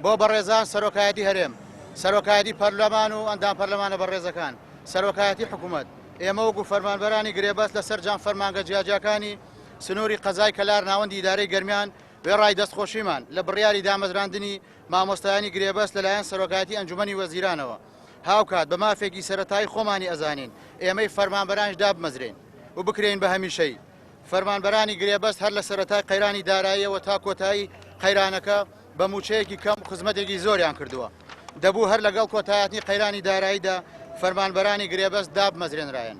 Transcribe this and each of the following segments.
بۆ بەڕێزان سەرۆکایەتی هەرێم، سەرۆکایەتی پەرلەمان و ئەندام پەرلەمانە بەڕێزەکان، سەرۆکایەتی حکومەت، ئێمە وەکو فەرمانبەرانی گرێبەست لە سەرجەم فەرمانگە جیاجیاکانی سنووری قەزای کەلار ناوەندی ئیدارەی گەرمیان وێڕای دەستخۆشیمان لە بڕیاری دامەزراندنی مامۆستایانی گرێبەست لەلایەن سەرۆکایەتی ئەنجومەنی وەزیرانەوە هاوکات بە مافێکی سەرەتایی خۆمانی ئەزانین ئێمەی فەرمانبەرانیش دابمەزرێین و بکرێین بە هەمیشەیی. فەرمانبەرانی گرێبەست هەر لە سەرەتای قەیرانی داراییەوە تا کۆتایی قەیرانەکە بە مووچەیەکی کەم خزمەتێکی زۆریان کردووە. دەبوو هەر لەگەڵ کۆتایهاتنی قەیرانی داراییدا فەرمانبەرانی گرێبەست دابمەزرێنرایەن.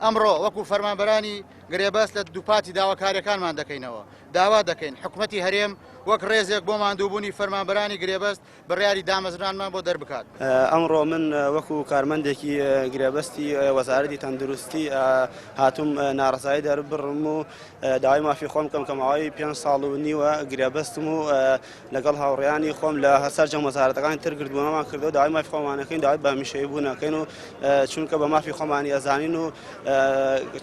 ئەمڕۆ وەکو فەرمانبەرانی گرێبەست لە دووپاتی داواکارییەکانمان دەکەینەوە، داوا دەکەین حکومەتی هەرێم وەک ڕێزێک بۆ ماندووبوونی فەرمانبەرانی گرێبەست بڕیاری دامەزرانمان بۆ دەربکات. ئەمڕۆ من وەکو کارمەندێکی گرێبەستی وەزارەتی تەندروستی هاتووم ناڕەزایی دەربڕم و داوای مافی خۆم بکەم کە ماوەی پێنج ساڵ و نیوە گرێبەستم و لەگەڵ هاوڕێیانی خۆم لە سەرجەم وەزارەتەکانی تر گردبوونەوەمان کردەوە داوای مافی خۆمانەکەین داوای بە هەمیشەیی بوونەکەین و چونکە بە مافی خۆمانی ئەزانین و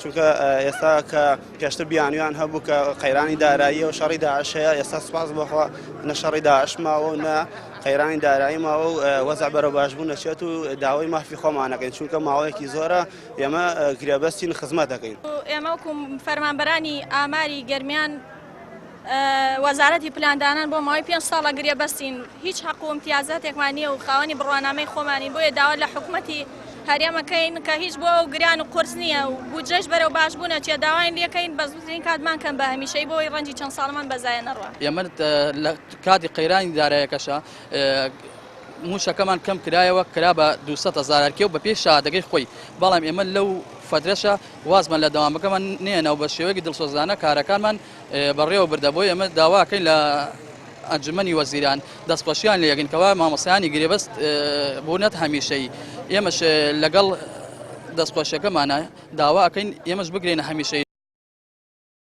چونکە ئێستا کە پێشتر بیانویان هەبوو کە قەیرانی داراییە و شەڕی داعش هەیە ئێستا سوپاس بۆخوا نە شەڕی داعش ماوە و نە قەیرانی دارایی ماوە و وەزع بەرەو باشبوون دەچێت و داوای مافی خۆمانەکەین چونکە ماوەیەکی زۆرە ئێمە گرێبەستین خزمەت دەکەین. ئێمە وەکو فەرمانبەرانی ئاماری گەرمیان وەزارەتی پلاندانان بۆ ماوەی پێنج ساڵە گرێبەستین هیچ حەق و امتیازاتێکمان نییە و خاوەنی بڕوانامەی خۆمانین بۆیە داوا لە حکومەتی هەرێمەکەین کە هیچ بۆ ئەو گران و قورس نییە و بودجەش بەرەو باشبوونە چێ داواین لێکەین بە زووترین کاتمان کەن بە هەمیشەی بۆی ڕەنجی چەند ساڵمان بە زایە نەڕوا. ئێمە لە کاتی قەیرانی دارایەکەشا مووچەکەمان کەم کرایەوە کرا بە 200 هەزار هەرکێ و بەپێی شەهادەکەی خۆی بەڵام ئێمە لەو فەترەشە وازمان لە دەوامەکەمان نێنا و بە شێوەیەکی دڵسۆزانە کارەکانمان بەڕێوە بردە بۆیە ئێمە داواکەین لە ئەنجومەنی وەزیران دەستخۆشیان لێگەین کەوا مامۆستایانی گرێبەست بوونەت هەمیشەیی ئێمەش لەگەڵ دەستخۆشیەکەمانە داوا ئەکەین ئێمەش بگرێنە هەمیشەیی.